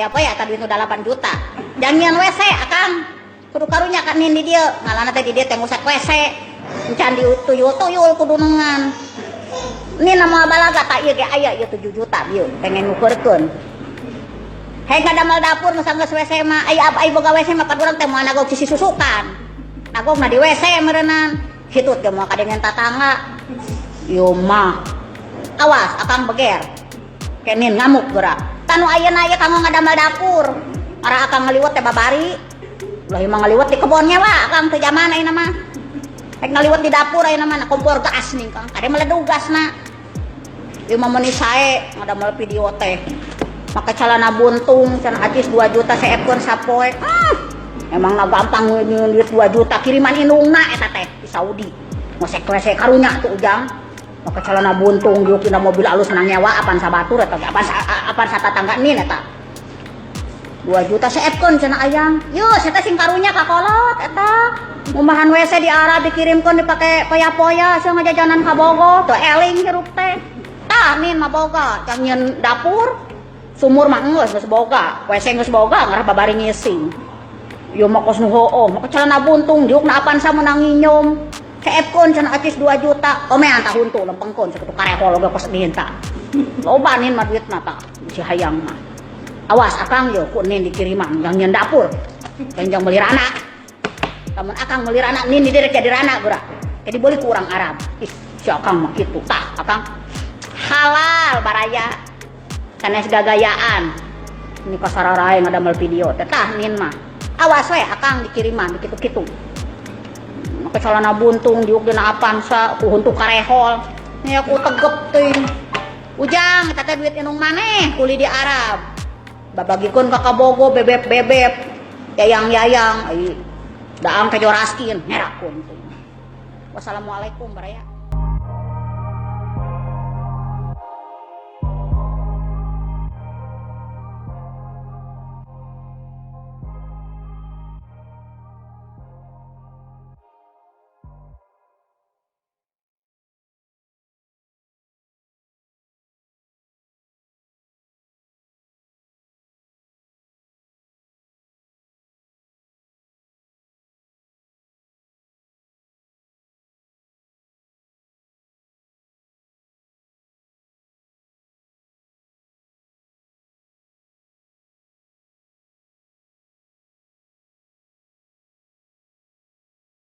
Poya-poya tadi itu 8 juta. Jang nyieun WC akang. Kudu karunya kan di dieu. Ngalana teh di dieu teh ngusek WC. Encan dituyul-tuyul ku dunungan. Ini nama balaga tak ieu ge aya ieu 7 juta ieu pengen ngukurkeun. Hei, ngadamel dapur masa geus WC mah aya ai boga WC mah pan urang teh moal nagog sisi susukan. Nagogna di WC meureunan. Hitut ge moal kadengen tatangga. Ieu mah. Awas akang beger. Kenin ngamuk geura. Tanu ayeuna ieu kanggo ngadamel dapur. Arah akang ngaliwet teh babari. Ulah mah ngaliwet di kebon nyewa akang teu zaman ayeuna mah. Rek ngaliwet di dapur ayeuna mah na kompor gas nih Kang. Kade meledug gasna. Ieu mah meuni sae ngadamel video teh. Make calana buntung cenah acis 2 juta seepkeun sapoe. Ah, emang na gampang nyieun duit 2 juta kiriman indungna eta teh di Saudi. Ngosek WC karunya tuh ujang. Make calana buntung diuk dina mobil alus menang nyewa apan sabatur eta apan apan satatangga nin eta. 2 juta seepkeun cenah ayang. Yeuh, saya teh sing karunya ka kolot eta. Ngumahan WC di Arab dikirimkeun dipake poya-poya sia ngajajanan ka Bogor, teu eling hirup teh. Tah nin mah boga, jang nyieun dapur. Sumur mah geus geus boga, WC geus boga ngarah babari ngising. Ieu mah kos nu hooh, make celana buntung diukna Avanza meunang nginyum. Seepkeun cenah acis 2 juta. Omean tah huntu lempengkeun sakitu karehol oge kos dihinta. Loba nin mah duitna tah, si hayang mah. Awas akang yo ku nin dikiriman jang nyieun dapur. Jang meuli rana. Lamun akang meuli rana nin di direk jadi rana geura. Jadi dibeli ku urang Arab. Ih, si akang mah kitu tah akang. Halal baraya. Sanes gagayaan. Ini kasararae ngadamel video teh tah nin mah. Awas we akang dikiriman dikitu-kitu. Make celana buntung diuk dina Avanza ku huntu karehol. Nih aku tegep teuing. Ujang eta teh duit indung maneh kuli di Arab. Babagikeun ka kabogo bebeb-bebeb. Yayang-yayang ai daang ke joraskin ngerakun. Wassalamualaikum baraya.